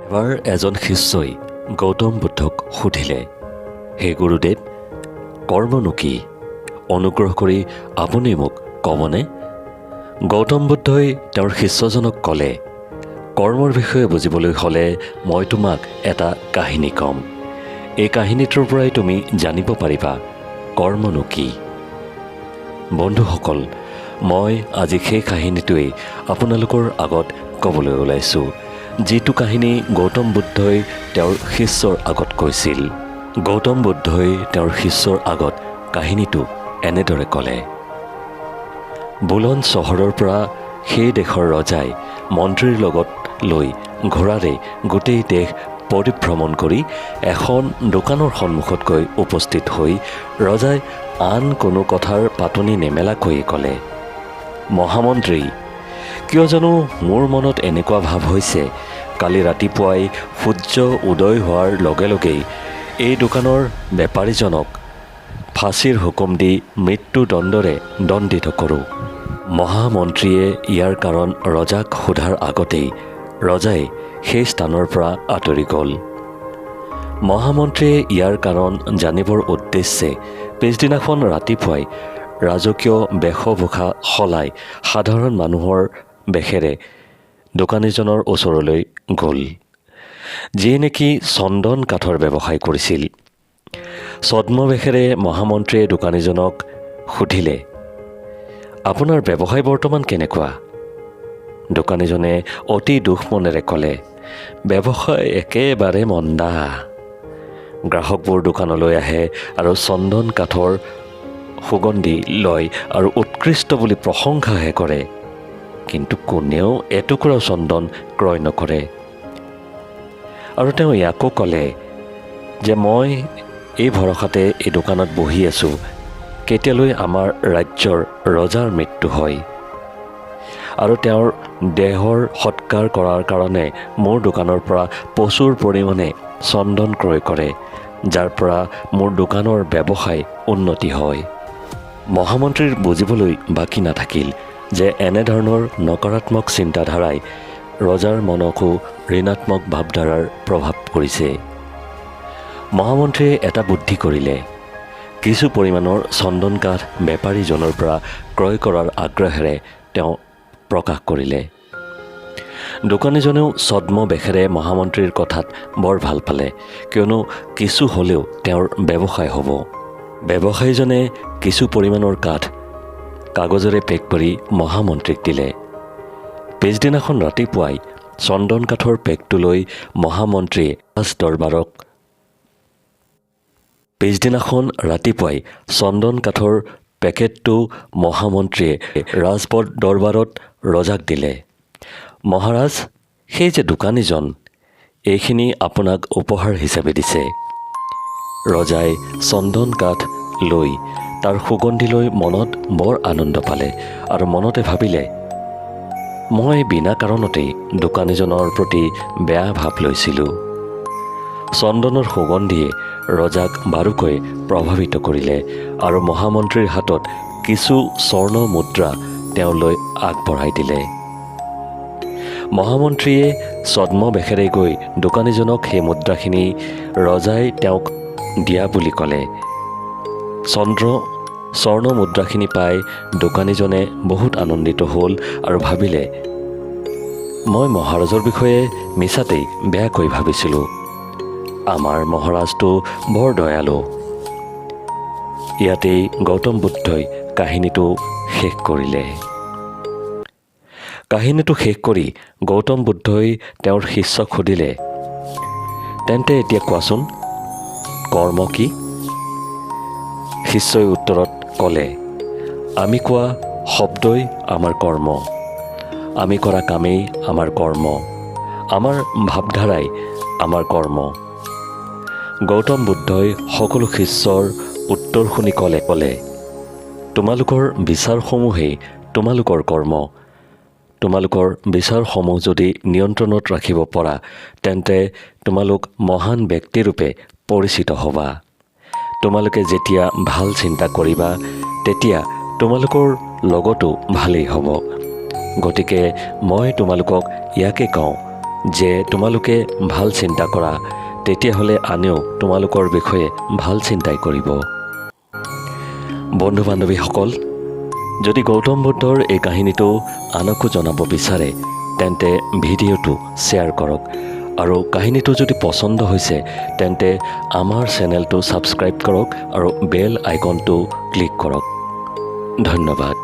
এবাৰ এজন শিষ্যই গৌতম বুদ্ধক সুধিলে, হে গুৰুদেৱ, কৰ্মনো কি? অনুগ্ৰহ কৰি আপুনি মোক ক'বনে? গৌতম বুদ্ধই তেওঁৰ শিষ্যজনক ক'লে, কৰ্মৰ বিষয়ে বুজিবলৈ হ'লে মই তোমাক এটা কাহিনী ক'ম। এই কাহিনীটোৰ পৰাই তুমি জানিব পাৰিবা কৰ্মনো কি। বন্ধুসকল, মই আজি সেই কাহিনীটোৱেই আপোনালোকৰ আগত ক'বলৈ ওলাইছোঁ, যিটো কাহিনী গৌতম বুদ্ধই তেওঁৰ শিষ্যৰ আগত কৈছিল। গৌতম বুদ্ধই তেওঁৰ শিষ্যৰ আগত কাহিনীটো এনেদৰে ক'লে। বুলন চহৰৰ পৰা সেই দেশৰ ৰজাই মন্ত্ৰীৰ লগত লৈ ঘোঁৰাৰে গোটেই দেশ পৰিভ্ৰমণ কৰি এখন দোকানৰ সন্মুখত গৈ উপস্থিত হৈ ৰজাই আন কোনো কথাৰ পাতনি নেমেলাকৈয়ে ক'লে, মহামন্ত্ৰী, কিয় জানো মোৰ মনত এনেকুৱা ভাৱ হৈছে, কালি ৰাতিপুৱাই সূৰ্য উদয় হোৱাৰ লগে লগেই এই দোকানৰ বেপাৰীজনক ফাঁচীৰ হুকুম দি মৃত্যুদণ্ডৰে দণ্ডিত কৰোঁ। মহামন্ত্ৰীয়ে ইয়াৰ কাৰণ ৰজাক সোধাৰ আগতেই ৰজাই সেই স্থানৰ পৰা আঁতৰি গ'ল। মহামন্ত্ৰীয়ে ইয়াৰ কাৰণ জানিবৰ উদ্দেশ্যে পিছদিনাখন ৰাতিপুৱাই ৰাজকীয় বেশভূষা সলাই সাধাৰণ মানুহৰ বেশেৰে দোকানীজনৰ ওচৰলৈ গ'ল, যিয়ে নেকি চন্দন কাঠৰ ব্যৱসায় কৰিছিল। ছদ্মবেশেৰে মহামন্ত্ৰীয়ে দোকানীজনক সুধিলে, আপোনাৰ ব্যৱসায় বৰ্তমান কেনেকুৱা? দোকানীজনে অতি দুখ মনেৰে ক'লে, ব্যৱসায় একেবাৰে মন্দা। গ্ৰাহকবোৰ দোকানলৈ আহে আৰু চন্দন কাঠৰ সুগন্ধি লয় আৰু উৎকৃষ্ট বুলি প্ৰশংসাহে কৰে, কিন্তু কোনেও এটুকুৰাও চন্দন ক্ৰয় নকৰে। আৰু তেওঁ ইয়াকো ক'লে যে মই এই ভৰসাতে এই দোকানত বহি আছোঁ, কেতিয়ালৈ আমাৰ ৰাজ্যৰ ৰজাৰ মৃত্যু হয় আৰু তেওঁৰ দেহৰ সৎকাৰ কৰাৰ কাৰণে মোৰ দোকানৰ পৰা প্ৰচুৰ পৰিমাণে চন্দন ক্ৰয় কৰে, যাৰ পৰা মোৰ দোকানৰ ব্যৱসায় উন্নতি হয়। মহামন্ত্ৰীৰ বুজিবলৈ বাকী নাথাকিল যে এনেধৰণৰ নকাৰাত্মক চিন্তাধাৰাই ৰজাৰ মনকো ঋণাত্মক ভাৱধাৰাৰ প্ৰভাৱ কৰিছে। মহামন্ত্ৰীয়ে এটা বুদ্ধি কৰিলে। কিছু পৰিমাণৰ চন্দন কাঠ বেপাৰীজনৰ পৰা ক্ৰয় কৰাৰ আগ্ৰহেৰে তেওঁ প্ৰকাশ কৰিলে। দোকানীজনেও ছদ্মবেশেৰে মহামন্ত্ৰীৰ কথাত বৰ ভাল পালে, কিয়নো কিছু হ'লেও তেওঁৰ ব্যৱসায় হ'ব। ব্যৱসায়ীজনে কিছু পৰিমাণৰ কাঠ কাগজেৰে পেক কৰি মহামন্ত্ৰীক দিলে। পিছদিনাখন ৰাতিপুৱাই চন্দন কাঠৰ পেকটো লৈ মহামন্ত্ৰীয়ে ৰাজ দৰবাৰক পিছদিনাখন ৰাতিপুৱাই চন্দন কাঠৰ পেকেটটো মহামন্ত্ৰীয়ে ৰাজপথ দৰবাৰত ৰজাক দিলে। মহাৰাজ, সেই যে দোকানীজন, এইখিনি আপোনাক উপহাৰ হিচাপে দিছে। ৰজাই চন্দন কাঠ লৈ তাৰ সুগন্ধি লৈ মনত বৰ আনন্দ পালে আৰু মনতে ভাবিলে, মই বিনা কাৰণতেই দোকানীজনৰ প্ৰতি বেয়া ভাৱ লৈছিলোঁ। চন্দনৰ সুগন্ধিয়ে ৰজাক বাৰুকৈ প্ৰভাৱিত কৰিলে আৰু মহামন্ত্ৰীৰ হাতত কিছু স্বৰ্ণ মুদ্ৰা তেওঁলৈ আগবঢ়াই দিলে। মহামন্ত্ৰীয়ে ছদ্মবেশেৰে গৈ দোকানীজনক সেই মুদ্ৰাখিনি ৰজাই তেওঁক দিয়া বুলি ক'লে। স্বৰ্ণ মুদ্ৰাখিনি পাই দোকানীজনে বহুত আনন্দিত হ'ল আৰু ভাবিলে, মই মহাৰাজৰ বিষয়ে মিছাতেই বেয়াকৈ ভাবিছিলোঁ, আমাৰ মহাৰাজটো বৰ দয়ালু। ইয়াতেই গৌতম বুদ্ধই কাহিনীটো শেষ কৰিলে। কাহিনীটো শেষ কৰি গৌতম বুদ্ধই তেওঁৰ শিষ্যক সুধিলে, তেন্তে এতিয়া কোৱাচোন, কৰ্ম কি? শিষ্যই উত্তৰত ক'লে, আমি কোৱা শব্দই আমাৰ কৰ্ম, আমি কৰা কামেই আমাৰ কৰ্ম, আমাৰ ভাৱধাৰাই আমাৰ কৰ্ম। গৌতম বুদ্ধই সকলো শিষ্যৰ উত্তৰ শুনি ক'লে, তোমালোকৰ বিচাৰসমূহেই তোমালোকৰ কৰ্ম। তোমালোকৰ বিচাৰসমূহ যদি নিয়ন্ত্ৰণত ৰাখিব পৰা, তেন্তে তোমালোক মহান ব্যক্তিৰূপে পৰিচিত হ'বা। তোমালোকে যেতিয়া ভাল চিন্তা কৰিবা, তেতিয়া তোমালোকৰ লগতো ভালেই হ'ব। গতিকে মই তোমালোকক ইয়াকে কওঁ, যে তোমালোকে ভাল চিন্তা কৰা, তেতিয়াহ'লে আনেও তোমালোকৰ বিষয়ে ভাল চিন্তাই কৰিব। বন্ধু বান্ধৱীসকল, যদি গৌতম বুদ্ধৰ এই কাহিনীটো আনকো জনাব বিচাৰে, তেন্তে ভিডিঅ'টো শ্বেয়াৰ কৰক আৰু কাহিনীটো যদি পচন্দ হৈছে, তেন্তে আমাৰ চেনেলটো ছাবস্ক্ৰাইব কৰক আৰু বেল আইকনটো ক্লিক কৰক। ধন্যবাদ।